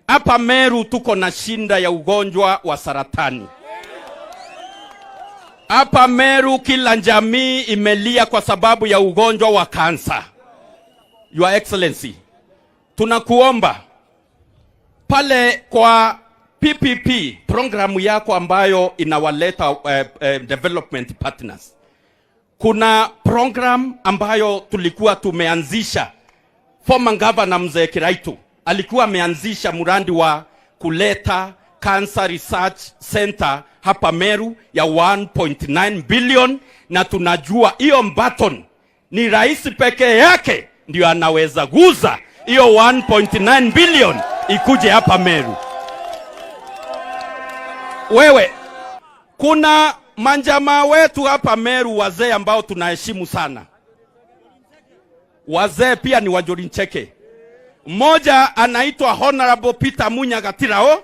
Hapa Meru tuko na shida ya ugonjwa wa saratani. Hapa Meru kila jamii imelia kwa sababu ya ugonjwa wa kansa. Your Excellency, tunakuomba pale kwa PPP programu yako ambayo inawaleta development partners, kuna program ambayo tulikuwa tumeanzisha. Former governor Mzee Kiraitu alikuwa ameanzisha mradi wa kuleta Cancer Research Center hapa Meru ya 1.9 billion, na tunajua hiyo button ni rais pekee yake ndio anaweza guza hiyo 1.9 billion ikuje hapa Meru. Wewe, kuna manjamaa wetu hapa Meru, wazee ambao tunaheshimu sana. Wazee pia ni Wajori Ncheke. Mmoja anaitwa Honorable Peter Munya Gatirao,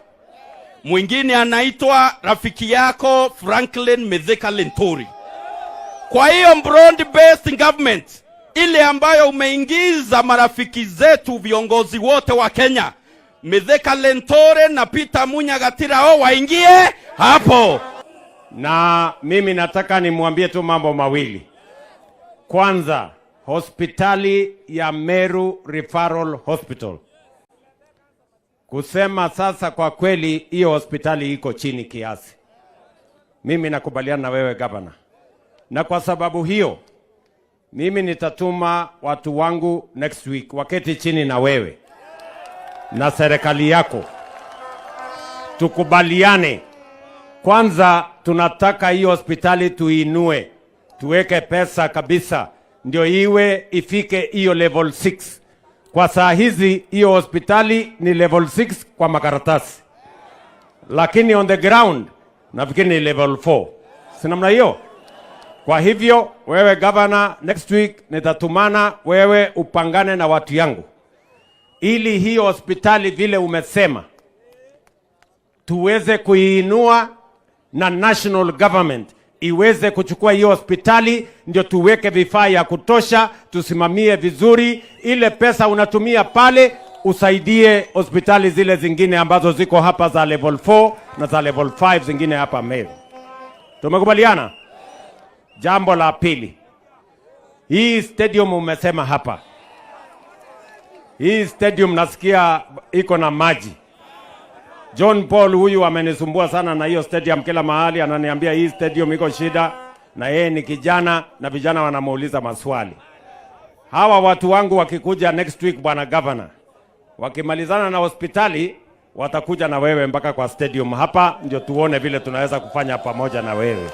mwingine anaitwa rafiki yako Franklin Mithika Linturi. Kwa hiyo broad based government ile ambayo umeingiza marafiki zetu viongozi wote wa Kenya, Mithika Linturi na Peter Munya Gatirao waingie hapo. Na mimi nataka nimwambie tu mambo mawili. Kwanza, hospitali ya Meru Referral Hospital, kusema sasa kwa kweli, hiyo hospitali iko chini kiasi. Mimi nakubaliana na wewe, gavana, na kwa sababu hiyo mimi nitatuma watu wangu next week waketi chini na wewe na serikali yako, tukubaliane. Kwanza tunataka hiyo hospitali tuinue, tuweke pesa kabisa, ndio iwe ifike hiyo level 6. Kwa saa hizi hiyo hospitali ni level 6 kwa makaratasi, lakini on the ground nafikiri ni level 4, si namna hiyo? Kwa hivyo wewe governor, next week nitatumana wewe upangane na watu yangu ili hiyo hospitali vile umesema tuweze kuiinua na national government iweze kuchukua hiyo hospitali, ndio tuweke vifaa ya kutosha, tusimamie vizuri. Ile pesa unatumia pale usaidie hospitali zile zingine ambazo ziko hapa za level 4 na za level 5 zingine hapa Meru. Tumekubaliana? Jambo la pili, hii stadium umesema hapa, hii stadium nasikia iko na maji. John Paul huyu amenisumbua sana na hiyo stadium kila mahali, ananiambia hii stadium iko shida, na yeye ni kijana na vijana wanamuuliza maswali. Hawa watu wangu wakikuja next week, bwana governor, wakimalizana na hospitali watakuja na wewe mpaka kwa stadium hapa, ndio tuone vile tunaweza kufanya pamoja na wewe.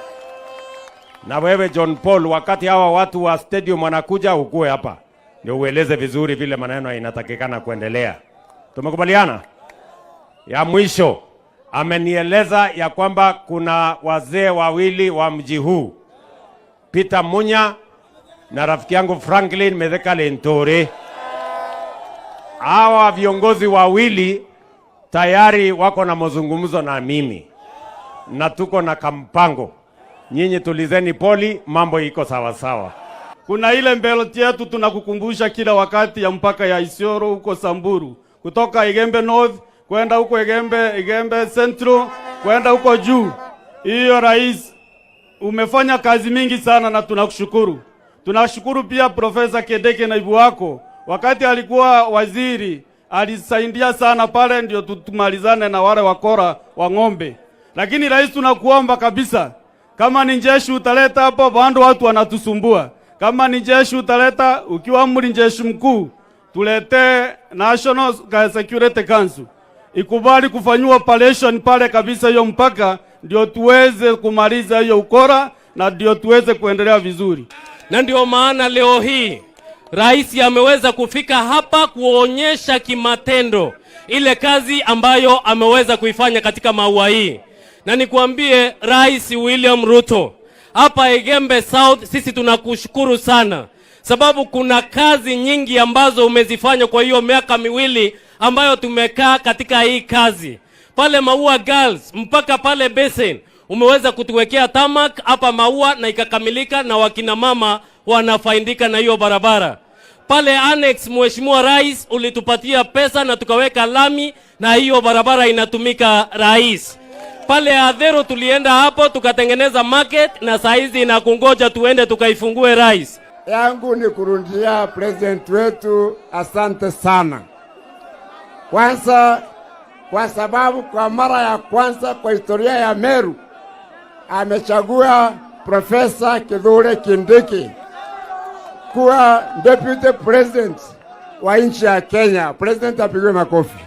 Na wewe John Paul, wakati hawa watu wa stadium wanakuja, ukue hapa ndio ueleze vizuri vile maneno inatakikana kuendelea. Tumekubaliana? Ya mwisho, amenieleza ya kwamba kuna wazee wawili wa mji huu, Peter Munya na rafiki yangu Franklin Mithika Linturi. Hawa viongozi wawili tayari wako na mazungumzo na mimi na tuko na kampango. Nyinyi tulizeni poli, mambo iko sawa sawa. Kuna ile belt yetu tunakukumbusha kila wakati ya mpaka ya Isiolo huko Samburu, kutoka Igembe North kwenda huko Igembe Central kwenda huko juu. Hiyo rais, umefanya kazi mingi sana na tunakushukuru. Tunashukuru pia Profesa Kindiki, naibu wako, wakati alikuwa waziri alisaidia sana pale, ndio tumalizane na wale wakora wa ng'ombe. Lakini rais, tunakuomba kabisa, kama ni jeshi utaleta hapo, bado watu wanatusumbua. Kama ni jeshi utaleta, ukiwa amri jeshi mkuu, tuletee National Security Council ikubali kufanyiwa operation pale kabisa hiyo mpaka, ndio tuweze kumaliza hiyo ukora na ndio tuweze kuendelea vizuri. Na ndio maana leo hii rais ameweza kufika hapa kuonyesha kimatendo ile kazi ambayo ameweza kuifanya katika Maua hii. Na nikuambie Rais William Ruto, hapa Igembe South sisi tunakushukuru sana, sababu kuna kazi nyingi ambazo umezifanya kwa hiyo miaka 2 ambayo tumekaa katika hii kazi. Pale Maua Girls mpaka pale Basin umeweza kutuwekea tarmac hapa Maua na ikakamilika, na wakina mama wanafaidika na hiyo barabara. Pale Annex, Mheshimiwa Rais, ulitupatia pesa na tukaweka lami na hiyo barabara inatumika, Rais. Pale Ahero tulienda hapo tukatengeneza market na saizi inakungoja tuende tukaifungue, Rais. Yangu ni kurundia president wetu asante sana. Kwanza kwa sababu kwa mara ya kwanza kwa historia ya Meru amechagua Profesa Kithure Kindiki kuwa deputy president wa nchi ya Kenya. President apigwe makofi.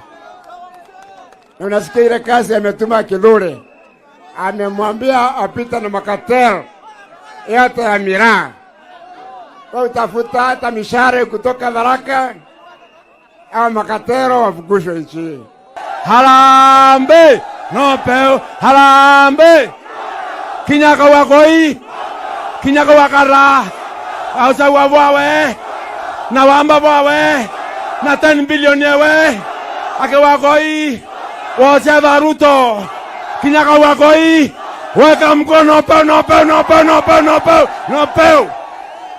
Na unasikia ile kazi ametuma Kithure, amemwambia apita na macartel yote ya miraa kwa utafuta hata mishare kutoka Tharaka au macartel wafukushwe nchi hii. Harambee! No peu! Harambee! Kinyaka wakoi! Kinyaka wakara! Ausa bwawe! Na wamba bwawe! Na 10 billion yewe! Ake wakoi! Woseva Ruto! Kinyaka wakoi! Weka mkono peu, no peu, no peu, no peu, no peu, no peu!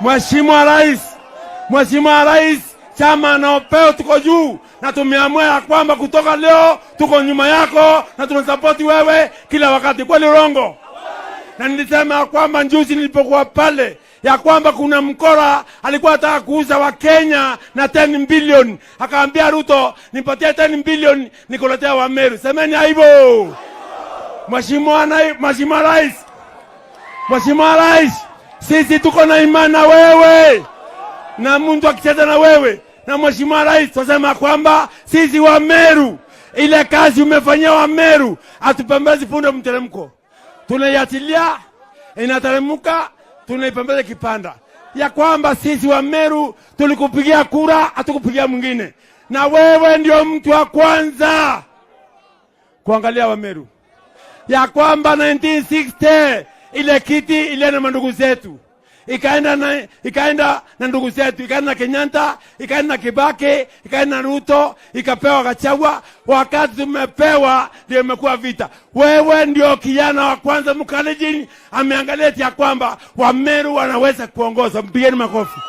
Mheshimiwa Rais, Mheshimiwa Rais, chama na Opeo tuko juu na tumeamua ya kwamba kutoka leo tuko nyuma yako na tunasapoti wewe kila wakati. Kweli urongo? Na nilisema ya kwamba juzi nilipokuwa pale ya kwamba kuna mkora alikuwa anataka kuuza wa Kenya na 10 billion, akaambia Ruto, nipatie 10 billion nikuletea wa Meru. Semeni aibu. Mheshimiwa Rais, Mheshimiwa Rais, sisi tuko na imani na wewe na mtu akicheza na wewe na Mheshimiwa Rais, tunasema kwamba sisi wa Meru, ile kazi umefanyia wa Meru, hatupembezi punde mteremko, tunaiachilia inateremka, tunaipembeza kipanda, ya kwamba sisi wa Meru tulikupigia kura, hatukupigia mwingine, na wewe ndio mtu wa kwanza kuangalia wa Meru, ya kwamba 1960 ile kiti ile na mandugu zetu ikaenda na ndugu zetu, ikaenda na Kenyatta, ikaenda na Kibaki, ikaenda na Ruto, ikapewa Gachagua. Wakati tumepewa ndio imekuwa vita. Wewe ndio kijana wa kwanza Mkalenjin ameangalia eti ya kwamba Wameru wanaweza kuongoza. Mpigeni makofi.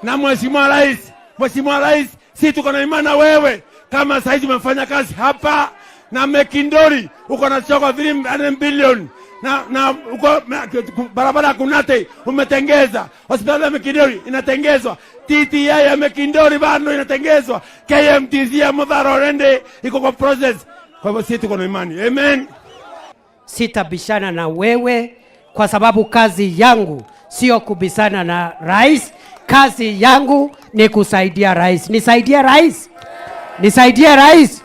Na Mheshimiwa Rais, Mheshimiwa Rais, si tuko na imani na wewe. Kama saizi umefanya kazi hapa na Mekindori uko na soko 3 billion na uko barabara ya Kunate umetengeza, hospitali ya Mekindori inatengezwa, TTI ya Mekindori bado inatengezwa, KMTC ya Muthara already iko kwa process. Kwa hivyo sisi tuko na imani. Amen. Sitabishana na wewe kwa sababu kazi yangu sio kubishana na rais. Kazi yangu ni kusaidia rais. Nisaidie rais, nisaidie rais.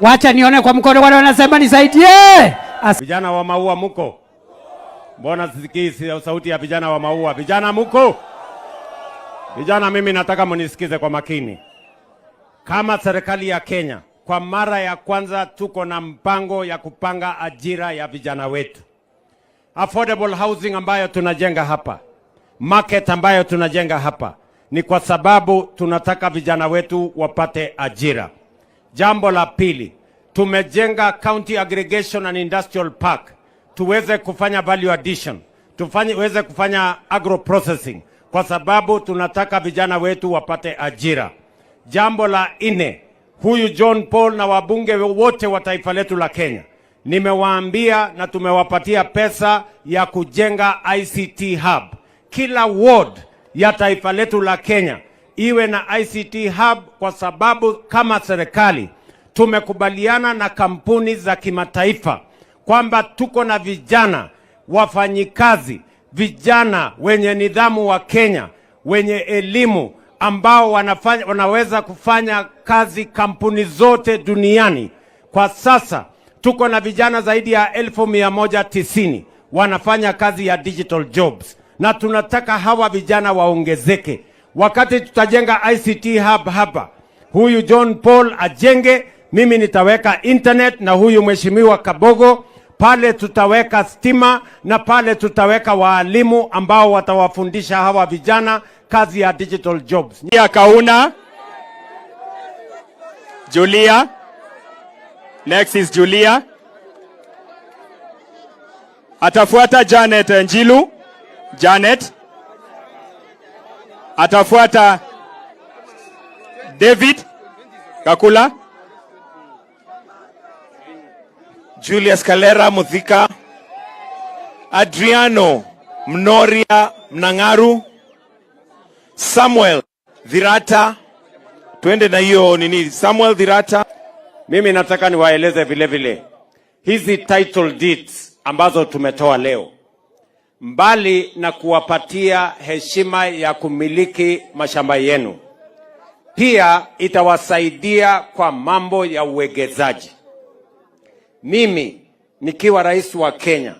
Wacha nione kwa mkono wale wanasema nisaidie. Vijana wa Maua muko? Mbona sisikii sauti ya vijana wa Maua? Vijana muko? Vijana, mimi nataka munisikize kwa makini. Kama serikali ya Kenya, kwa mara ya kwanza tuko na mpango ya kupanga ajira ya vijana wetu. Affordable housing ambayo tunajenga hapa, market ambayo tunajenga hapa, ni kwa sababu tunataka vijana wetu wapate ajira. Jambo la pili, tumejenga County Aggregation and Industrial Park tuweze kufanya value addition, tuweze kufanya agro processing, kwa sababu tunataka vijana wetu wapate ajira. Jambo la nne, huyu John Paul na wabunge wote wa taifa letu la Kenya nimewaambia na tumewapatia pesa ya kujenga ICT hub. Kila ward ya taifa letu la Kenya iwe na ICT hub, kwa sababu kama serikali tumekubaliana na kampuni za kimataifa kwamba tuko na vijana wafanyikazi, vijana wenye nidhamu wa Kenya, wenye elimu ambao wanaweza kufanya kazi kampuni zote duniani. Kwa sasa tuko na vijana zaidi ya 190,000 wanafanya kazi ya digital jobs, na tunataka hawa vijana waongezeke. Wakati tutajenga ICT hub hapa, huyu John Paul ajenge, mimi nitaweka internet na huyu mheshimiwa Kabogo pale tutaweka stima na pale tutaweka waalimu ambao watawafundisha hawa vijana kazi ya digital jobs. Julia Kauna. Julia. Next is Julia. Atafuata Janet Njilu. Janet. Atafuata David Kakula. Julius Kalera Muthika, Adriano Mnoria Mnangaru, Samuel Dhirata, twende na hiyo nini, Samuel Dhirata. Mimi nataka niwaeleze vile vile hizi title deeds ambazo tumetoa leo, mbali na kuwapatia heshima ya kumiliki mashamba yenu, pia itawasaidia kwa mambo ya uwekezaji. Mimi nikiwa rais wa Kenya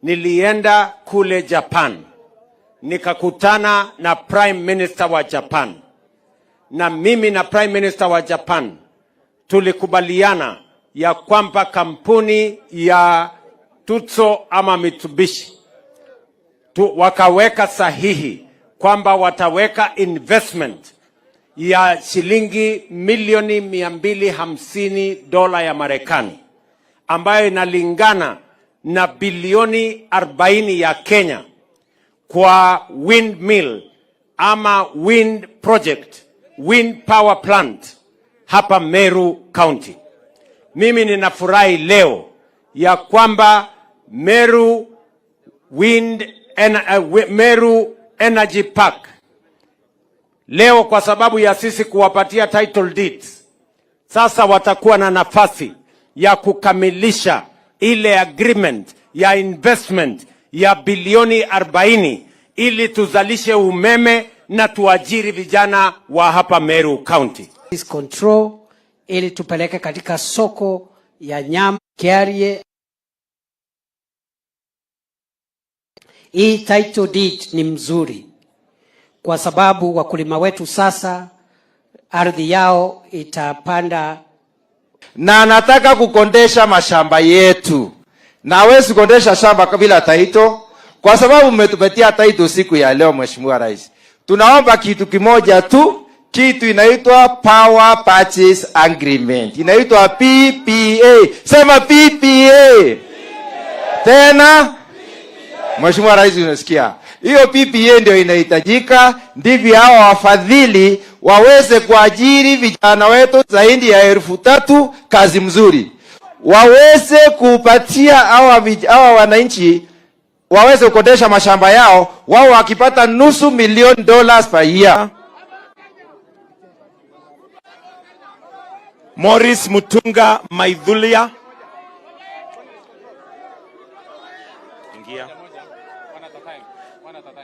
nilienda kule Japan nikakutana na Prime Minister wa Japan, na mimi na Prime Minister wa Japan tulikubaliana ya kwamba kampuni ya Tutso ama Mitsubishi wakaweka sahihi kwamba wataweka investment ya shilingi milioni 250 dola ya Marekani ambayo inalingana na bilioni 40 ya Kenya kwa windmill ama wind project, wind power plant hapa Meru County. Mimi ninafurahi leo ya kwamba Meru Energy Park leo, kwa sababu ya sisi kuwapatia title deeds, sasa watakuwa na nafasi ya kukamilisha ile agreement ya investment ya bilioni 40 ili tuzalishe umeme na tuajiri vijana wa hapa Meru County. Control ili tupeleke katika soko ya nyama Kiarie. Hii title deed ni mzuri kwa sababu wakulima wetu sasa ardhi yao itapanda na anataka kukondesha mashamba yetu, na hawezi kukondesha shamba bila title, kwa sababu mmetupatia title siku ya leo. Mheshimiwa Rais, tunaomba kitu kimoja tu, kitu inaitwa Power Purchase Agreement, inaitwa PPA. Sema PPA tena. Mheshimiwa Rais, unasikia hiyo PPA ndio inahitajika, ndivyo hawa wafadhili waweze kuajiri vijana wetu zaidi ya 3,000 kazi mzuri, waweze kupatia hawa wananchi waweze kukodesha mashamba yao, wao wakipata $500,000 per year. Morris Mutunga Maidhulia. Ingia.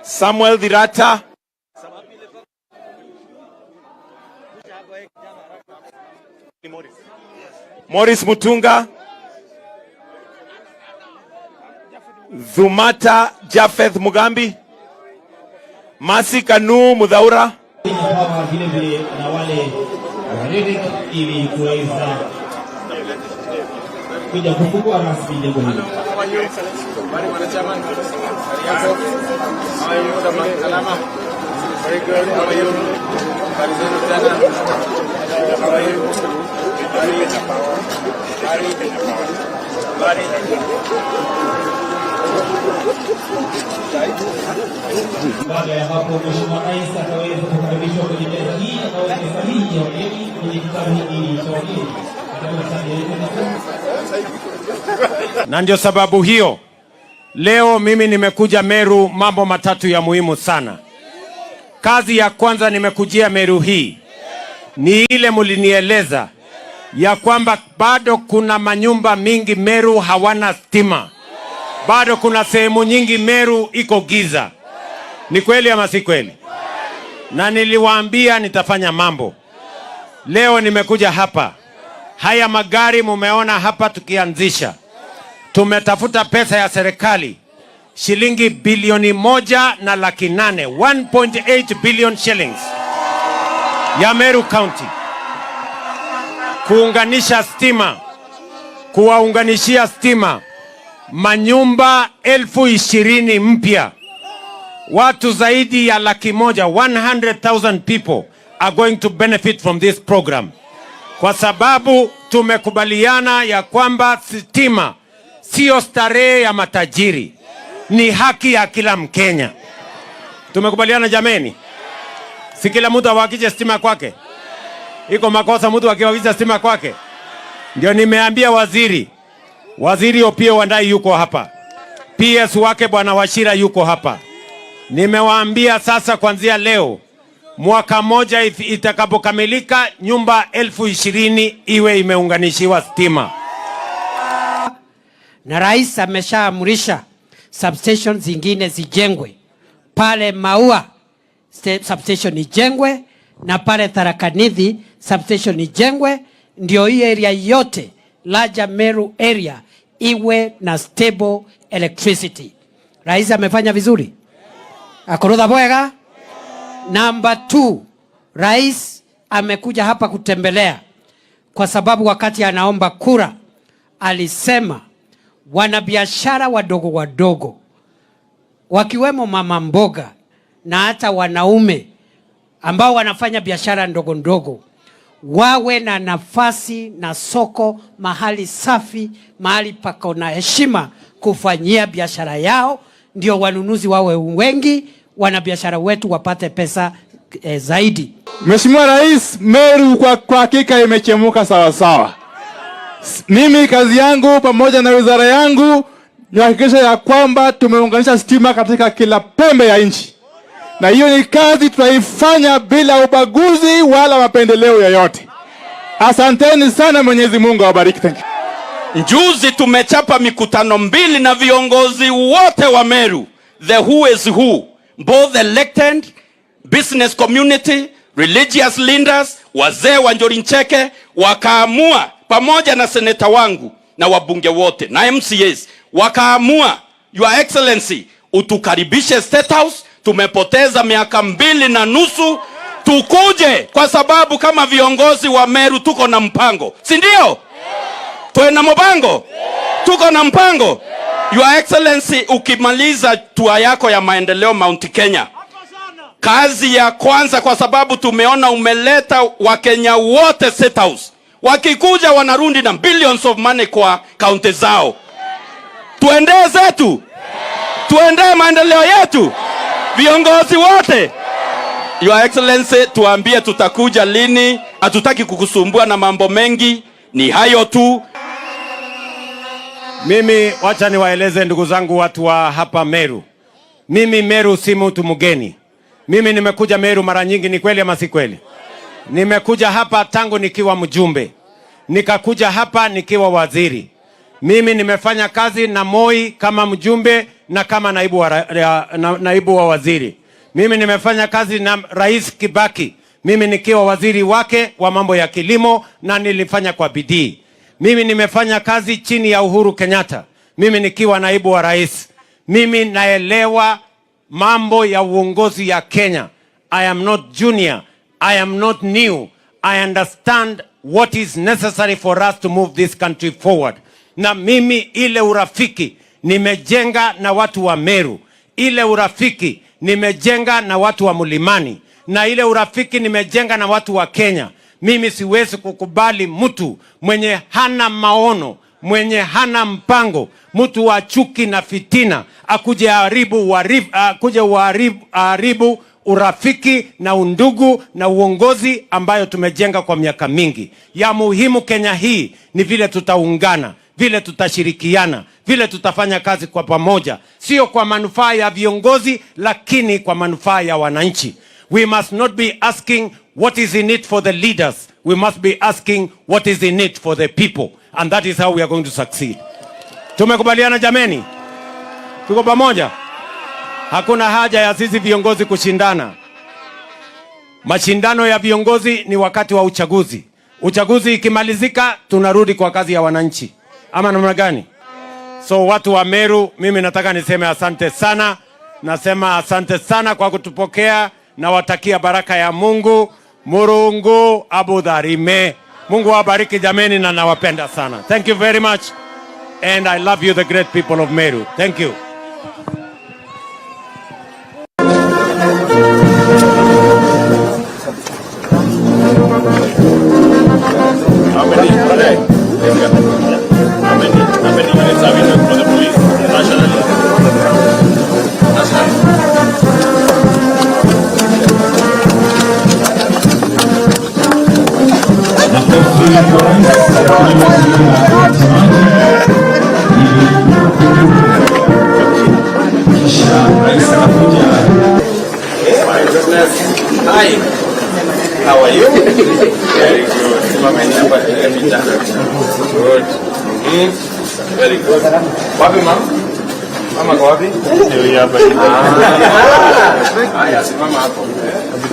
Samuel Dhirata. Morris Mutunga. Dhumata Jafeth Mugambi. Masi Kanu Mudhaura. Vile vile na wale ili kuweza kuja kufungua rasmi jengo hili. Baada ya hapo, Mheshimiwa Rais ataweza kukaribishwa kwenye meza hii akaweke sahihi ya wageni kwenye kitabu hiki cha wageni. Na ndio sababu hiyo leo mimi nimekuja Meru, mambo matatu ya muhimu sana. Kazi ya kwanza nimekujia Meru hii ni ile mulinieleza ya kwamba bado kuna manyumba mingi Meru hawana stima, bado kuna sehemu nyingi Meru iko giza. Ni kweli ama si kweli? Na niliwaambia nitafanya mambo. Leo nimekuja hapa, haya magari mumeona hapa tukianzisha, tumetafuta pesa ya serikali shilingi bilioni 1.8, 1.8 billion shillings ya Meru County kuunganisha stima, kuwaunganishia stima manyumba 20,000 mpya. Watu zaidi ya 100,000, 100,000 people are going to benefit from this program, kwa sababu tumekubaliana ya kwamba stima sio starehe ya matajiri, ni haki ya kila Mkenya. Tumekubaliana jameni? Si kila mtu awakishe stima kwake? Iko makosa mtu akiwakisha stima kwake? Ndio nimeambia waziri, Waziri Opiyo Wandayi yuko hapa, PS wake Bwana Wachira yuko hapa. Nimewaambia sasa, kuanzia leo mwaka moja itakapokamilika, nyumba 20,000 iwe imeunganishiwa stima. Na rais ameshaamrisha substation zingine zijengwe pale Maua, substation ijengwe na pale Tharaka Nithi substation ijengwe, ndio hii area yote larger Meru area iwe na stable electricity. Rais amefanya vizuri, akorotha bwega. Number 2, rais amekuja hapa kutembelea kwa sababu wakati anaomba kura alisema wanabiashara wadogo wadogo wakiwemo mama mboga na hata wanaume ambao wanafanya biashara ndogo ndogo wawe na nafasi na soko mahali safi, mahali pako na heshima kufanyia biashara yao, ndio wanunuzi wawe wengi, wanabiashara wetu wapate pesa zaidi. Mheshimiwa Rais, Meru kwa hakika imechemuka sawa sawa. Mimi kazi yangu pamoja na wizara yangu ni kuhakikisha ya kwamba tumeunganisha stima katika kila pembe ya nchi, na hiyo ni kazi tutaifanya bila ubaguzi wala mapendeleo yoyote. Asanteni sana, Mwenyezi Mungu awabariki. Thank you. Juzi tumechapa mikutano mbili na viongozi wote wa Meru, the who is who, both elected, business community, religious leaders, wazee wa Njuri Ncheke wakaamua pamoja na seneta wangu na wabunge wote na MCAs wakaamua, Your Excellency, utukaribishe State House. Tumepoteza miaka 2.5, tukuje kwa sababu kama viongozi wa Meru tuko na mpango, si ndio? Twena mpango, tuko na mpango. Your Excellency, ukimaliza tour yako ya maendeleo Mount Kenya, kazi ya kwanza, kwa sababu tumeona umeleta Wakenya wote State House, wakikuja wanarudi na billions of money kwa kaunti zao. Tuendee zetu, tuendee maendeleo yetu, viongozi wote. Your Excellency, tuambie tutakuja lini. Hatutaki kukusumbua na mambo mengi, ni hayo tu. Mimi wacha niwaeleze ndugu zangu watu wa hapa Meru. Mimi Meru si mtu mgeni. Mimi nimekuja Meru mara nyingi, ni kweli ama si kweli? Nimekuja hapa tangu nikiwa mjumbe, nikakuja hapa nikiwa waziri. Mimi nimefanya kazi na Moi kama mjumbe na kama naibu wa waziri. Mimi nimefanya kazi na Rais Kibaki, mimi nikiwa waziri wake wa mambo ya kilimo na nilifanya kwa bidii. Mimi nimefanya kazi chini ya Uhuru Kenyatta, mimi nikiwa naibu wa rais. Mimi naelewa mambo ya uongozi ya Kenya. I am not junior. I am not new. I understand what is necessary for us to move this country forward. Na mimi ile urafiki nimejenga na watu wa Meru, ile urafiki nimejenga na watu wa Mlimani, na ile urafiki nimejenga na watu wa Kenya. Mimi siwezi kukubali mtu mwenye hana maono, mwenye hana mpango, mtu wa chuki na fitina akuje aharibu urafiki na undugu na uongozi ambayo tumejenga kwa miaka mingi. Ya muhimu Kenya hii ni vile tutaungana, vile tutashirikiana, vile tutafanya kazi kwa pamoja, sio kwa manufaa ya viongozi, lakini kwa manufaa ya wananchi. We must not be asking what is in it for the leaders. We must be asking what is in it for the people. And that is how we are going to succeed. Tumekubaliana jameni? Tuko pamoja? Hakuna haja ya sisi viongozi kushindana. Mashindano ya viongozi ni wakati wa uchaguzi. Uchaguzi ikimalizika, tunarudi kwa kazi ya wananchi, ama namna gani? So watu wa Meru, mimi nataka niseme asante sana. Nasema asante sana kwa kutupokea, nawatakia baraka ya Mungu. Murungu abudharime. Mungu awabariki jameni, na nawapenda sana. Thank you very much and I love you, the great people of Meru. Thank you. How many? How many units have you done for the police nationally? Nationally. Kisha rais anakuja. My goodness. Hi. How are you? Very good. Simameni hapa tupige picha. Good. Very good. Wapi mama? Mama kwa wapi? Ndio hapa. Ah. Haya, simama hapo.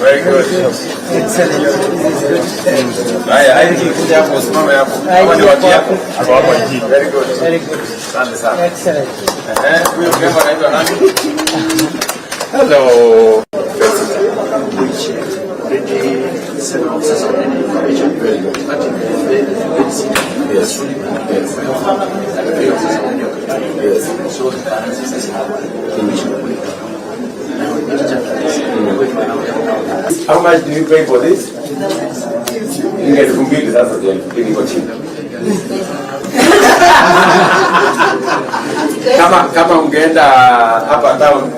Very good. Haya, IG kuja hapo, simame hapo. Hawa ni watu yako. Ako hapo IG. Very good. Very good. Asante sana. Excellent. Eh, huyo mrembo anaitwa nani? Hello. Which already seven officers already information. But in the city, three officers already occupied. So the balance is have How much do you pay for this? Ni 2,000 sasa ndio 2,000 iko chini. Kama ungeenda hapa town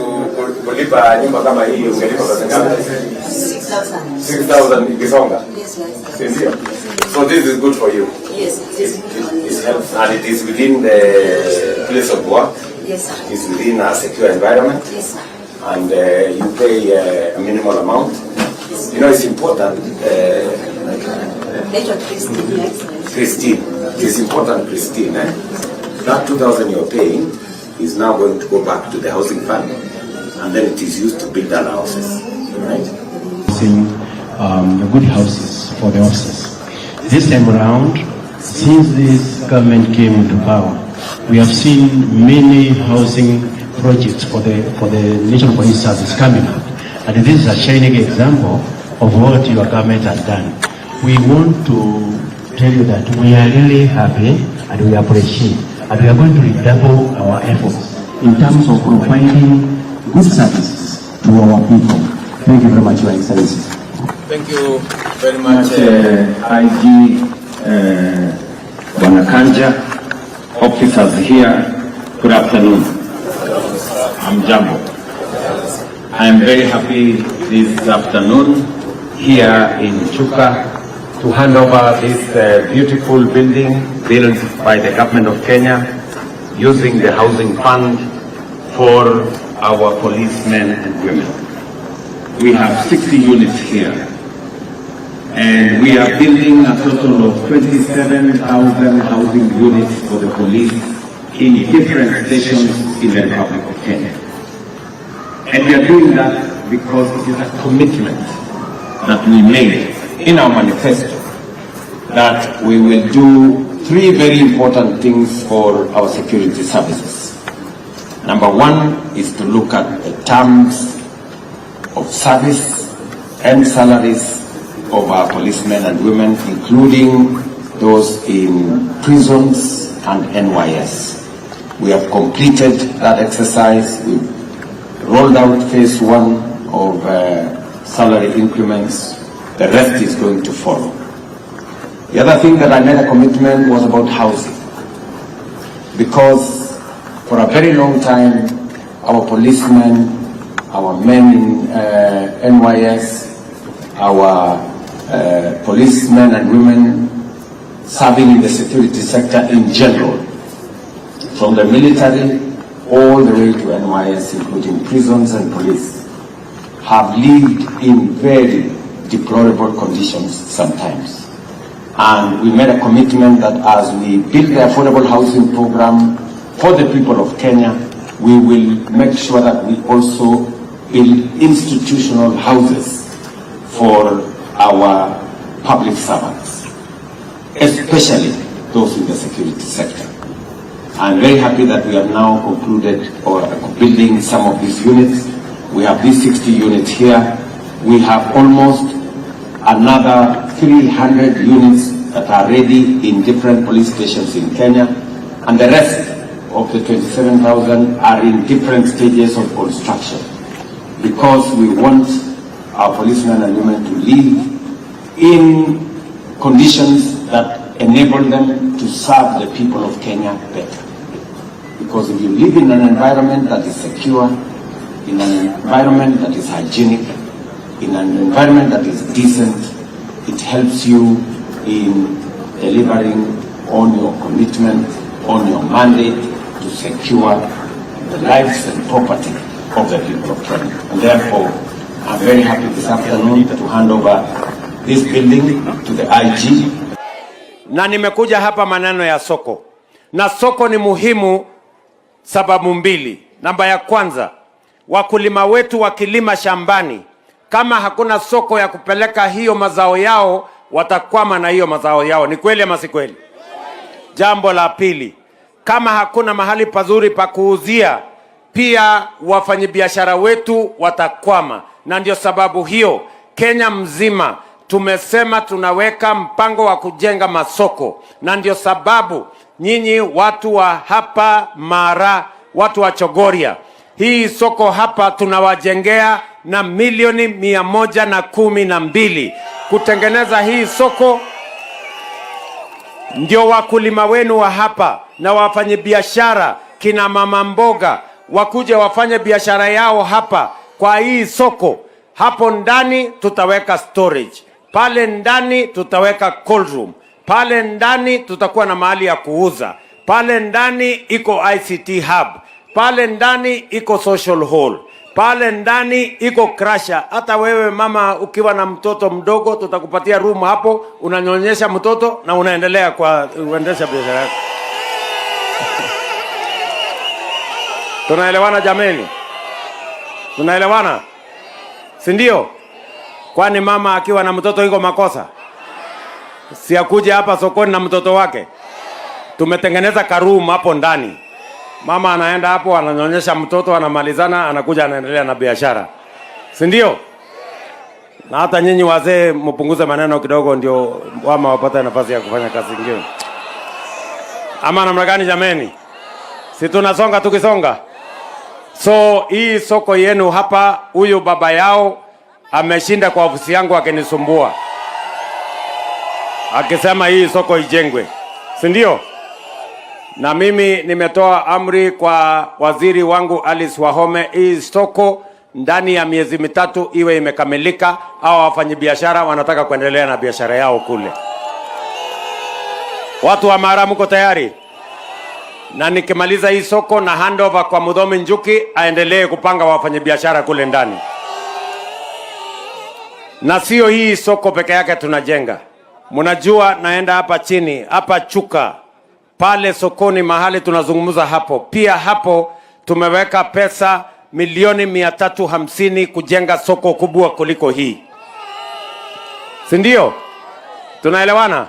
kulipa nyumba kama hii ungelipa pesa ngapi? 6,000. 6,000 ikisonga. Yes. Si ndio? So this is good for you. Yes, it is good for me. It helps and it is within the place of work. Yes, sir. It's within a secure environment. Yes, sir. And you pay a minimal amount. You know, it's important. Naitwa Christine, Your Excellency. Christine, it is important, Christine. Eh? That 2,000 you're paying is now going to go back to the housing fund, and then it is used to build other houses, right? Good houses for the officers. This time around, since this government came into power, we have seen many housing projects for the National Police Service coming up. And this is a shining example of what your government has done. We want to tell you that we are really happy and we appreciate, and we are going to redouble our efforts in terms of providing good services to our people. Thank you very much, Your Excellency. Thank you very much. IG Bwana Kanja, officers here, good afternoon. Hamjambo. I am very happy this afternoon here in Chuka to hand over this beautiful building built by the government of Kenya using the housing fund for our policemen and women. We have 60 units here, and we are building a total of 27,000 housing units for the police in different stations in the Republic of Kenya. And we are doing that because it is a commitment that we made in our manifesto that we will do three very important things for our security services. Number one is to look at the terms of service and salaries of our policemen and women, including those in prisons and NYS. We have completed that exercise. We've rolled out phase one of salary increments. The rest is going to follow. The other thing that I made a commitment was about housing. Because for a very long time, our policemen, our men in NYS, our policemen and women serving in the security sector in general, from the military all the way to NYS, including prisons and police, have lived in very deplorable conditions sometimes. And we made a commitment that as we build the affordable housing program for the people of Kenya, we will make sure that we also build institutional houses for our public servants, especially those in the security sector. I'm very happy that we have now concluded or building some of these units. We have these 60 units here. We have almost another 300 units that are ready in different police stations in Kenya, and the rest of the 27,000 are in different stages of construction because we want our policemen and women to live in conditions that enable them to serve the people of Kenya better. Because if you live in an environment that is secure, in an environment that is hygienic, in an environment that is decent, it helps you in delivering on your commitment, on your mandate to secure the lives and property of the people of Kenya. And therefore, I'm very happy this afternoon to hand over this building to the IG. Na nimekuja hapa maneno ya soko, na soko ni muhimu sababu mbili. Namba ya kwanza, wakulima wetu wakilima shambani, kama hakuna soko ya kupeleka hiyo mazao yao, watakwama na hiyo mazao yao. Ni kweli ama si kweli? Jambo la pili, kama hakuna mahali pazuri pa kuuzia, pia wafanyabiashara wetu watakwama, na ndio sababu hiyo Kenya mzima tumesema tunaweka mpango wa kujenga masoko, na ndio sababu nyinyi watu wa hapa Mara, watu wa Chogoria, hii soko hapa tunawajengea na milioni 112 kutengeneza hii soko ndio wakulima wenu wa hapa na wafanyabiashara kina mama mboga wakuje wafanye biashara yao hapa kwa hii soko. Hapo ndani tutaweka storage, pale ndani tutaweka cold room, pale ndani tutakuwa na mahali ya kuuza, pale ndani iko ICT hub, pale ndani iko social hall, pale ndani iko crusher. Hata wewe mama ukiwa na mtoto mdogo, tutakupatia room hapo, unanyonyesha mtoto na unaendelea kwa kuendesha biashara yako. Tunaelewana jameni? Tunaelewana, si ndio? Kwani mama akiwa na mtoto iko makosa? Si akuje hapa sokoni na mtoto wake? Tumetengeneza karoom hapo ndani. Mama anaenda hapo ananyonyesha mtoto, anamalizana, anakuja anaendelea na biashara, si ndio? Na hata nyinyi wazee mpunguze maneno kidogo, ndio mama wapate nafasi ya kufanya kazi nyingine. Ama namna gani jameni? Si tunasonga tukisonga? So hii soko yenu hapa, huyu baba yao ameshinda kwa ofisi yangu akinisumbua akisema hii soko ijengwe, si ndio? Na mimi nimetoa amri kwa waziri wangu Alice Wahome, hii soko ndani ya miezi 3 iwe imekamilika, au wafanyabiashara wanataka kuendelea na biashara yao kule. Watu wa Mara, mko tayari? Na nikimaliza hii soko na handover kwa Muthomi Njuki aendelee kupanga wafanyabiashara kule ndani. Na sio hii soko peke yake tunajenga. Mnajua naenda hapa chini, hapa Chuka, pale sokoni mahali tunazungumza hapo. Pia hapo tumeweka pesa milioni 350 kujenga soko kubwa kuliko hii. Si ndio? Tunaelewana?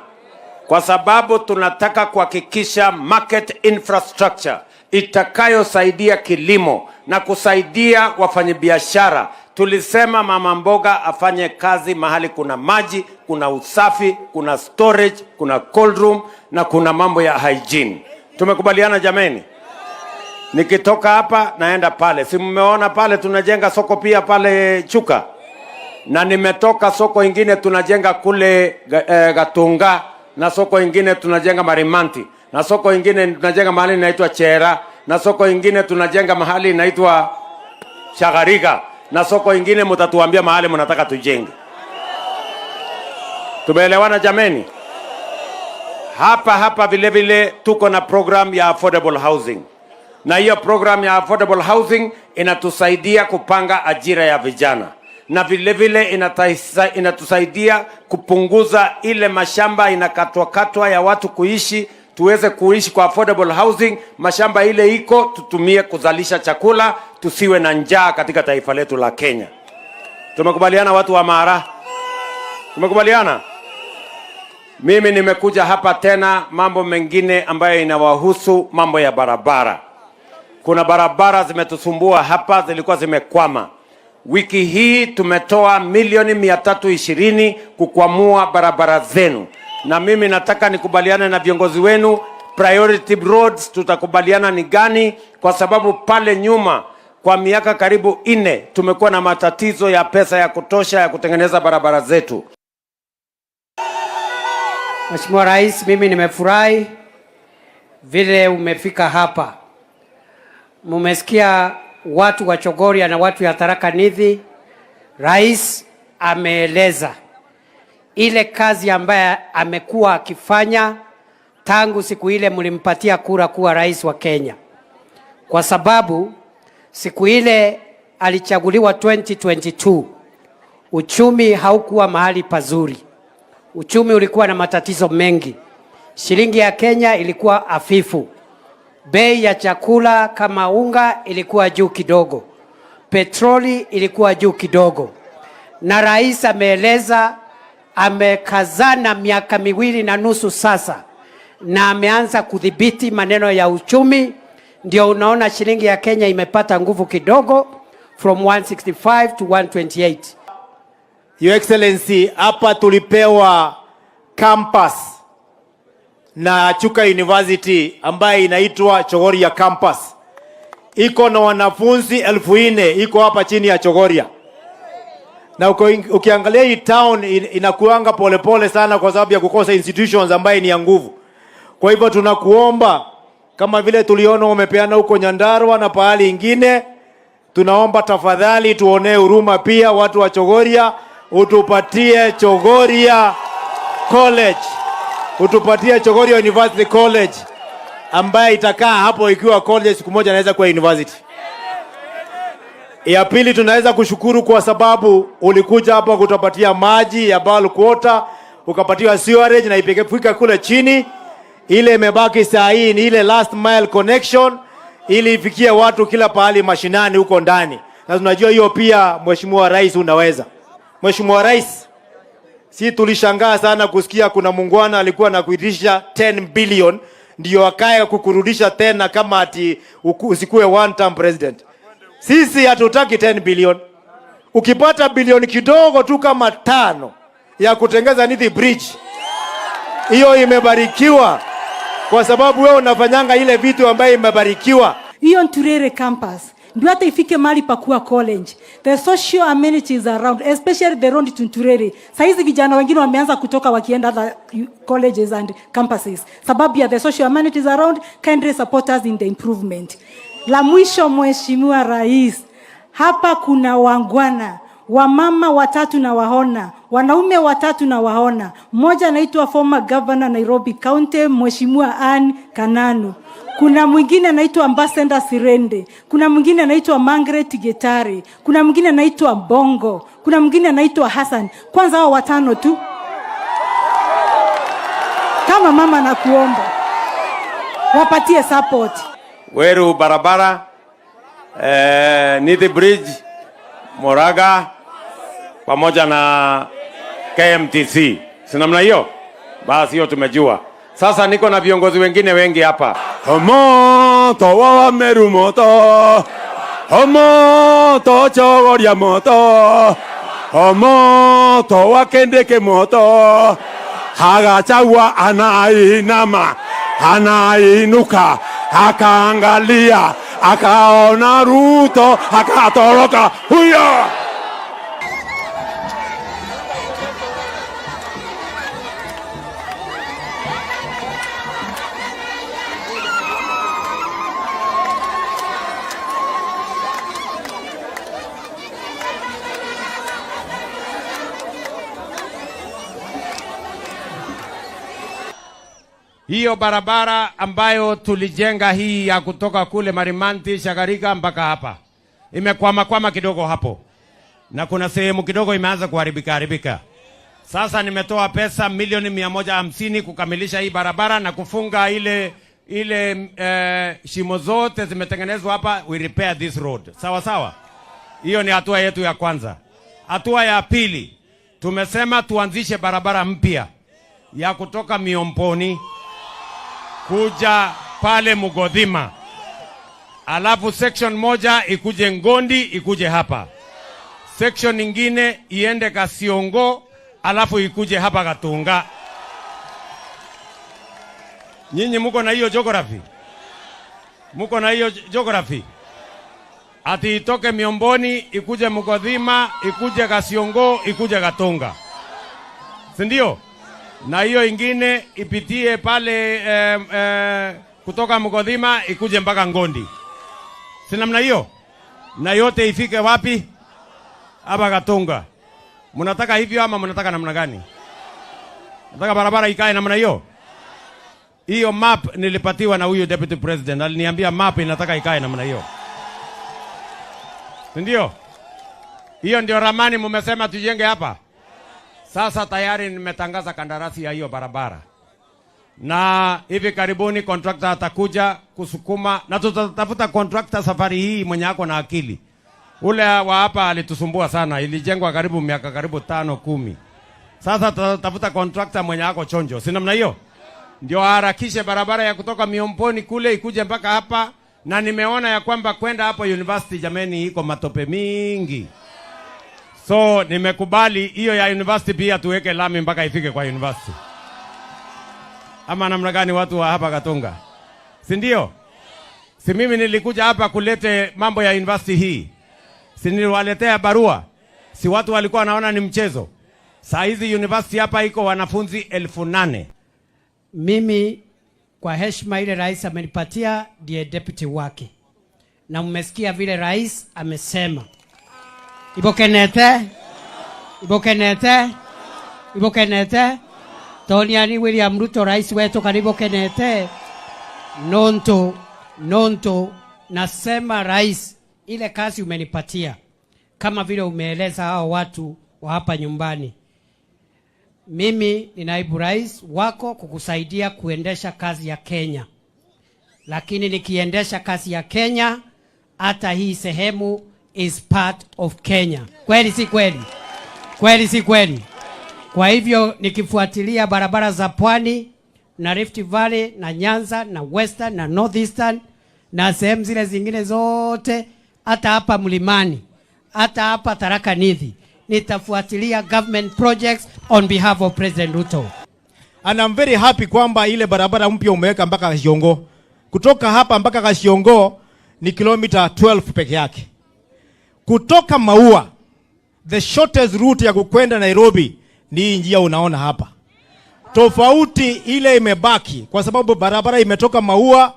Kwa sababu tunataka kuhakikisha market infrastructure itakayosaidia kilimo na kusaidia wafanyabiashara. Tulisema mama mboga afanye kazi mahali kuna maji, kuna usafi, kuna storage, kuna cold room na kuna mambo ya hygiene. Tumekubaliana jameni? Nikitoka hapa naenda pale. Si mmeona pale tunajenga soko pia pale Chuka? Na nimetoka soko ingine tunajenga kule Gatunga, na soko ingine tunajenga Marimanti, na soko ingine tunajenga mahali inaitwa Chera, na soko ingine tunajenga mahali inaitwa Shagariga, na soko ingine mtatuambia mahali mnataka tujenge. Tumeelewana jameni? Hapa hapa vile vile tuko na program ya affordable housing, na hiyo program ya affordable housing inatusaidia kupanga ajira ya vijana, na vile vile inatusaidia kupunguza ile mashamba inakatwa katwa ya watu kuishi, tuweze kuishi kwa affordable housing. Mashamba ile iko tutumie kuzalisha chakula, tusiwe na njaa katika taifa letu la Kenya. Tumekubaliana watu wa Mara? Tumekubaliana? Mimi nimekuja hapa tena mambo mengine ambayo inawahusu mambo ya barabara. Kuna barabara zimetusumbua hapa, zilikuwa zimekwama. Wiki hii tumetoa milioni 320 kukwamua barabara zenu, na mimi nataka nikubaliane na viongozi wenu, priority roads tutakubaliana ni gani, kwa sababu pale nyuma kwa miaka karibu 4 tumekuwa na matatizo ya pesa ya kutosha ya kutengeneza barabara zetu. Mheshimiwa Rais, mimi nimefurahi vile umefika hapa. Mumesikia watu wa Chogoria na watu ya Tharaka Nithi. Rais ameeleza ile kazi ambaye amekuwa akifanya tangu siku ile mlimpatia kura kuwa rais wa Kenya, kwa sababu siku ile alichaguliwa 2022 uchumi haukuwa mahali pazuri, uchumi ulikuwa na matatizo mengi, shilingi ya Kenya ilikuwa hafifu, bei ya chakula kama unga ilikuwa juu kidogo, petroli ilikuwa juu kidogo, na rais ameeleza, amekazana miaka 2.5 sasa, na ameanza kudhibiti maneno ya uchumi. Ndio unaona shilingi ya Kenya imepata nguvu kidogo from 165 to 128. Your Excellency, hapa tulipewa campus na Chuka University ambaye inaitwa Chogoria Campus. Iko na wanafunzi 4,000, iko hapa chini ya Chogoria. Na ukiangalia hii town inakuanga polepole sana kwa sababu ya kukosa institutions ambaye ni ya nguvu. Kwa hivyo tunakuomba, kama vile tuliona umepeana huko Nyandarua na pahali ingine, tunaomba tafadhali tuonee huruma pia watu wa Chogoria, utupatie Chogoria College, utupatie Chogoria University College ambaye itakaa hapo ikiwa college, siku moja inaweza kuwa university. Ya pili, tunaweza kushukuru kwa sababu ulikuja hapa kutupatia maji ya bulk water, ukapatiwa sewerage na ipikefika kule chini. Ile imebaki saa hii ni ile last mile connection ili ifikie watu kila pahali mashinani huko ndani, na tunajua hiyo pia, Mheshimiwa Rais, unaweza. Mheshimiwa Rais, si tulishangaa sana kusikia kuna muungwana alikuwa anakuitisha 10 billion ndio akae kukurudisha tena kama ati usikue one term president. Sisi hatutaki 10 billion. Ukipata bilioni kidogo tu kama 5 ya kutengeza Nithi Bridge, hiyo imebarikiwa, kwa sababu wewe unafanyanga ile vitu ambayo imebarikiwa. Hiyo Nturere campus ndio hata ifike mahali pa kuwa college. The social amenities around, especially the road to Nturere. Saizi vijana wengine wameanza kutoka wakienda other colleges and campuses sababu ya the social amenities around. Kindly support us in the improvement. La mwisho, Mheshimiwa Rais, hapa kuna wangwana, wamama watatu na waona, wanaume watatu na waona. Mmoja anaitwa former governor Nairobi County, Mheshimiwa Ann Kananu. Kuna mwingine anaitwa Ambassador Sirende, kuna mwingine anaitwa Margaret Getari, kuna mwingine anaitwa Bongo, kuna mwingine anaitwa Hassan. Kwanza hao watano tu. Kama mama nakuomba wapatie support. Weru barabara, Nithi Bridge, Moraga pamoja na KMTC. Si namna hiyo? Basi hiyo tumejua. Sasa niko na viongozi wengine wengi hapa. Moto wa Meru moto, moto Chogoria moto, moto wa Kendeke moto. Hagachagua anainama, anainuka, akaangalia, akaona Ruto, akatoroka huyo. Hiyo barabara ambayo tulijenga hii ya kutoka kule Marimanti Shagarika mpaka hapa imekwama kwama kidogo hapo, na kuna sehemu kidogo imeanza kuharibika haribika. Sasa nimetoa pesa milioni 150 kukamilisha hii barabara na kufunga ile shimo zote zimetengenezwa hapa. We repair this road. Sawa sawa. Hiyo ni hatua yetu ya kwanza. Hatua ya pili, tumesema tuanzishe barabara mpya ya kutoka Miomboni kuja pale Mugodhima, alafu section moja ikuje Ngondi ikuje hapa, section nyingine iende Kasiongo, alafu ikuje hapa Gatunga. Nyinyi muko na hiyo geography? Muko na hiyo geography? Ati itoke Miomboni ikuje Mugodhima ikuje Kasiongo ikuje Gatunga, si ndio? Na hiyo ingine ipitie pale kutoka Mugodhima ikuje mpaka Ngondi, si namna hiyo? Na yote ifike wapi? Hapa Gatunga. Mnataka hivyo ama mnataka namna gani? Nataka barabara ikae namna hiyo. Hiyo map nilipatiwa na huyu deputy president, aliniambia map inataka ikae namna hiyo, si ndio? Hiyo ndio ramani mumesema tujenge hapa. Sasa tayari nimetangaza kandarasi ya hiyo barabara, na hivi karibuni contractor atakuja kusukuma, na tutatafuta contractor safari hii mwenye ako na akili. Ule wa hapa alitusumbua sana, ilijengwa karibu miaka karibu 5 10. Sasa tutatafuta contractor mwenye ako chonjo, si namna hiyo? Ndio aharakishe barabara ya kutoka Miomboni kule ikuje mpaka hapa, na nimeona ya kwamba kwenda hapo university, jameni, iko matope mingi. So nimekubali hiyo ya university pia tuweke lami mpaka ifike kwa university. Ama namna gani watu wa hapa Gatunga? Si ndio? Si mimi nilikuja hapa kulete mambo ya university hii. Si niliwaletea barua? Si watu walikuwa wanaona ni mchezo? Saa hizi university hapa iko wanafunzi 8,000. Mimi kwa heshima ile rais amenipatia ndiye deputy wake. Na mmesikia vile rais amesema. Ibokenete, ibokenete, ibokenete. Toniani William Ruto rais wetu karibu kenete. Nonto, nonto, nasema rais, ile kazi umenipatia kama vile umeeleza hao watu wa hapa nyumbani. Mimi ni naibu rais wako kukusaidia kuendesha kazi ya Kenya. Lakini nikiendesha kazi ya Kenya, hata hii sehemu is part of Kenya. Kweli si kweli? Kweli si kweli? Kwa hivyo nikifuatilia barabara za Pwani na Rift Valley na Nyanza na Western na Northeastern na sehemu zile zingine zote, hata hapa mlimani, hata hapa Tharaka Nithi, nitafuatilia government projects on behalf of President Ruto. And I'm very happy kwamba ile barabara mpya umeweka mpaka Kashiongo. Kutoka hapa mpaka Kashiongo ni kilomita 12 peke yake. Kutoka Maua, the shortest route ya kukwenda Nairobi ni hii njia unaona hapa. Tofauti ile imebaki kwa sababu barabara imetoka Maua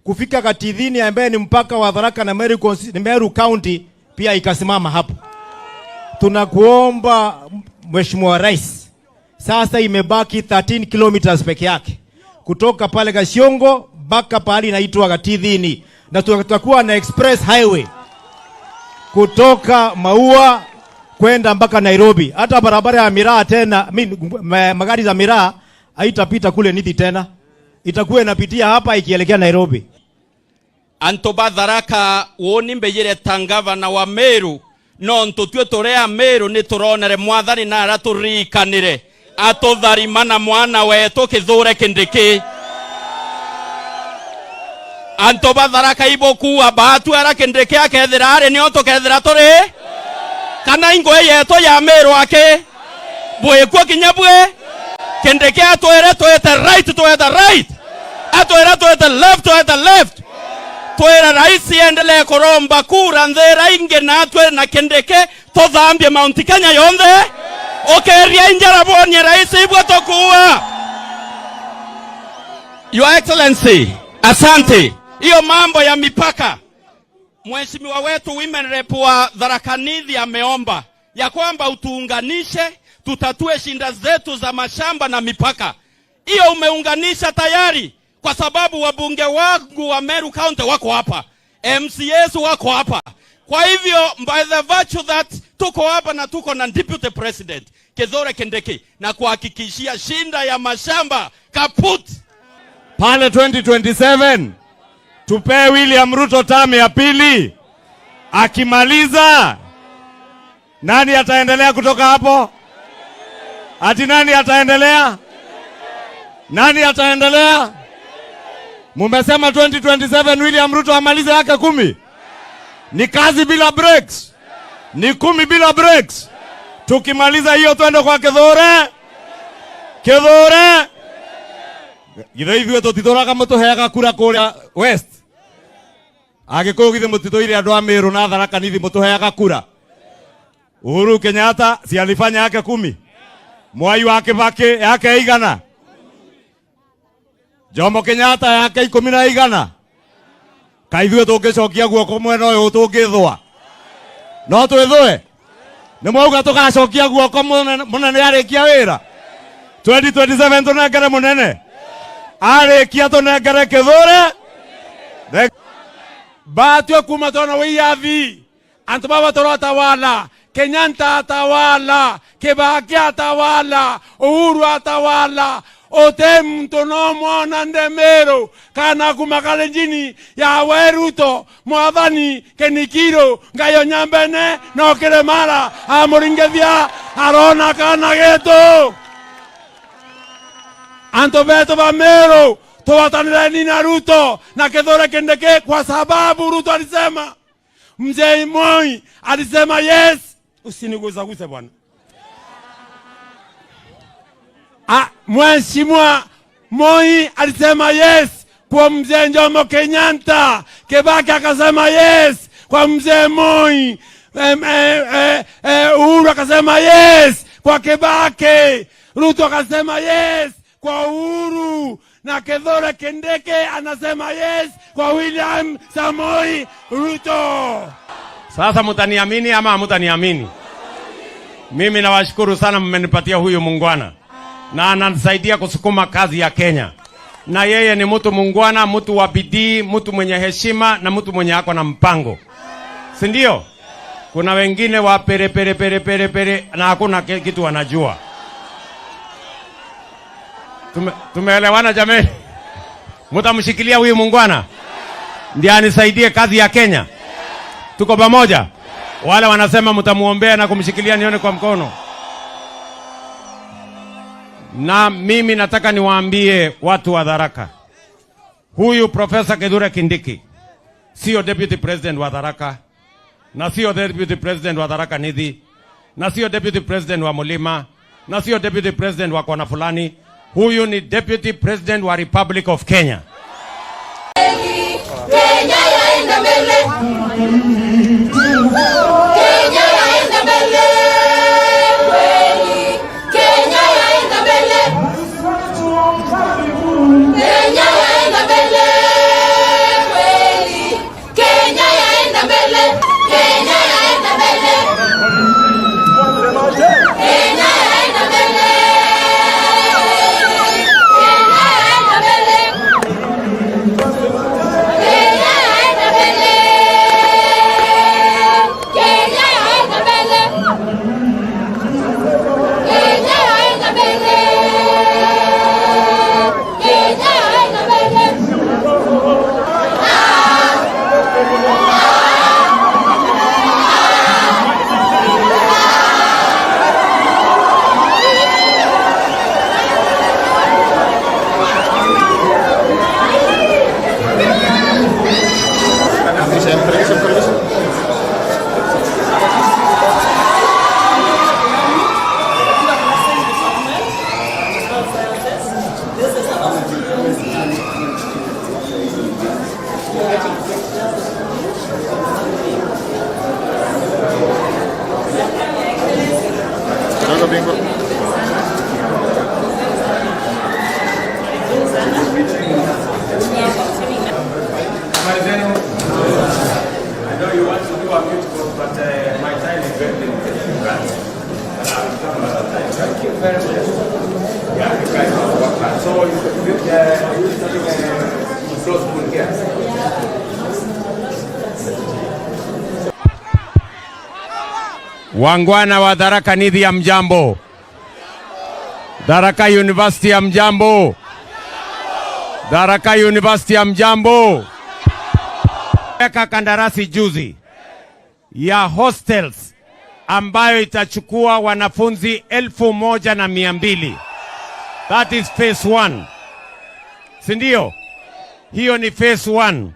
kufika Katithini ambaye ni mpaka wa Tharaka na Meru County pia ikasimama hapo. Tunakuomba Mheshimiwa Rais, sasa imebaki 13 kilometers peke yake kutoka pale Kashiongo mpaka pahali inaitwa Katithini, na tutakuwa na express highway kutoka Maua kwenda mpaka Nairobi. Hata barabara ya miraa tena, magari za miraa haitapita kule Nithi tena, itakuwa inapitia hapa ikielekea Nairobi. Anto ba Tharaka woni mbeyire ta ngavana wa Meru no ntutue turia Meru ni turonere mwathani na araturikanire atutharima na mwana wetu Kithure Kindiki. Anto ba Tharaka ibokua batu ara Kindiki akethira ari nio tukethira turi kana ingwe yetu ya Meru ake bwikuo kinya bwe Kindiki atwire twete right, twete right, atwire twete left, twete left. Twera rais endelee kuromba kura nthira ingi na atwe na Kindiki tuthambie Mount Kenya yonthe ukeria injara bonie rais ibwo tukua. Your Excellency, asante. Hiyo mambo ya mipaka, mheshimiwa wetu women rep wa Tharaka Nithi ameomba ya kwamba utuunganishe tutatue shinda zetu za mashamba na mipaka. Hiyo umeunganisha tayari, kwa sababu wabunge wangu wa Meru County wako hapa, MCAs wako hapa. Kwa hivyo by the virtue that tuko hapa na tuko na Deputy President Kithure Kindiki, na kuhakikishia shinda ya mashamba kaput. Pale 2027 tupee William Ruto term ya pili. Akimaliza nani ataendelea kutoka hapo? Ati nani ataendelea? Nani ataendelea? Mumesema 2027 William Ruto amalize yake 10. Ni kazi bila breaks. Ni 10 bila breaks. Tukimaliza hiyo twende kwa Kithure. Kithure. Githe ithuĩ tũtitũraga mũtũheaga kura kũrĩa West. Agĩkũyũ githĩ mũtitũire andũ a Meru na Tharaka Nithi mũtũheaga kura. Uhuru Kenyatta si alifanya yake 10. Mwai wa Kibaki yake 100. Jomo Kenyatta yake 11. Kaĩ ithuĩ tũngĩcokia guoko mwena ũyũ tũngĩthũa? No twĩthũe? Nĩ mwauga tũgacokia guoko mũnene arĩkia wĩra? 2027 tunengere munene arikia tunengere Kithure. Batwe kuma tona wiyathi antu baba torotawala, Kenyatta atawala, Kibaki atawala, Uhuru atawala, ote mtu no mwana ndemero kana kuma Kalenjini ya Ruto mwathani Kenikiro ngayo nyambene no kiremara amuringethia arona kana getu antu betu ba Meru tuwatanireni na Ruto na Kithure Kindiki, kwa sababu Ruto alisema, Mzee Moi alisema yes, usinigusaguse bwana. Mheshimiwa Moi alisema yes kwa Mzee Jomo Kenyatta, Kibaki akasema yes kwa Mzee Moi, Uhuru akasema yes kwa Kibaki, Ruto akasema yes kwa Uhuru, na Kithure Kindiki anasema yes kwa William Samoei Ruto. Sasa mutaniamini ama hamutaniamini? Mimi nawashukuru sana, mmenipatia huyu muungwana na ananisaidia kusukuma kazi ya Kenya. Na yeye ni mtu muungwana, mtu wa bidii, mtu mwenye heshima na mtu mwenye ako na mpango, si ndio? Kuna wengine wa pere pere pere pere pere na hakuna kitu wanajua. Tumeelewana jameni? Mutamshikilia huyu muungwana ndiye anisaidie kazi ya Kenya. Tuko pamoja? Wale wanasema mtamuombea na kumshikilia, nione kwa mkono. Na mimi nataka niwaambie watu wa Tharaka, huyu Profesa Kithure Kindiki sio deputy president wa Tharaka, na sio deputy president wa Tharaka Nithi, na sio deputy president wa Mulima, na sio deputy president wa kona fulani. Huyu ni deputy president wa Republic of Kenya. Kenya yaenda mbele. Kenya yaenda mbele. Kweli. Kenya yaenda mbele. Kenya yaenda mbele. Kweli. Kenya yaenda mbele. Kenya yaenda mbele. Kenya yaenda mbele. Kenya yaenda mbele. Kenya yaenda mbele. Kenya yaenda mbele. Kenya yaenda mbele. Kenya yaenda mbele. Habari zenu? I know you want to do a beautiful, but my time is very limited. But I will come another time. Thank you very much. Yeah, you guys have to work hard. So, are you starting a close school here? Wangwana wa Tharaka Nithi ya mjambo, Tharaka University ya mjambo, Tharaka University ya mjambo. Weka kandarasi juzi ya hostels ambayo itachukua wanafunzi 1,200. That is phase 1. Si ndio? Hiyo ni phase 1.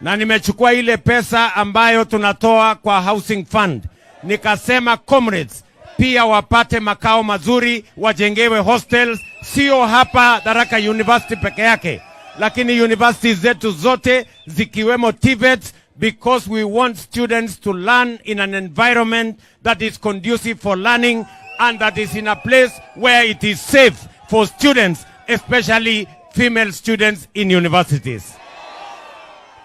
Na nimechukua ile pesa ambayo tunatoa kwa housing fund. Nikasema comrades pia wapate makao mazuri, wajengewe hostels, sio hapa Tharaka University peke yake, lakini universities zetu zote zikiwemo TVET, because we want students to learn in an environment that is conducive for learning and that is in a place where it is safe for students, especially female students in universities.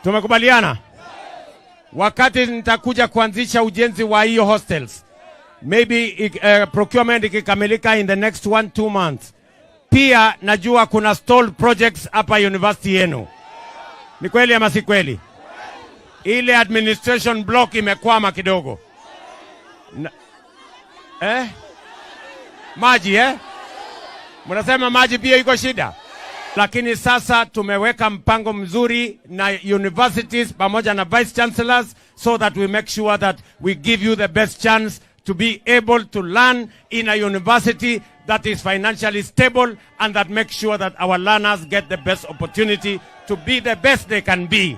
Tumekubaliana? Wakati nitakuja kuanzisha ujenzi wa hiyo hostels, maybe procurement ikikamilika in the next 1-2 months, Pia najua kuna stalled projects hapa university yenu. Ni kweli ama si kweli? Ile administration block imekwama kidogo. Na, eh? Maji, eh? Mnasema maji pia iko shida, lakini sasa tumeweka mpango mzuri na universities pamoja na vice chancellors so that we make sure that we give you the best chance to be able to learn in a university that is financially stable and that makes sure that our learners get the best opportunity to be the best they can be.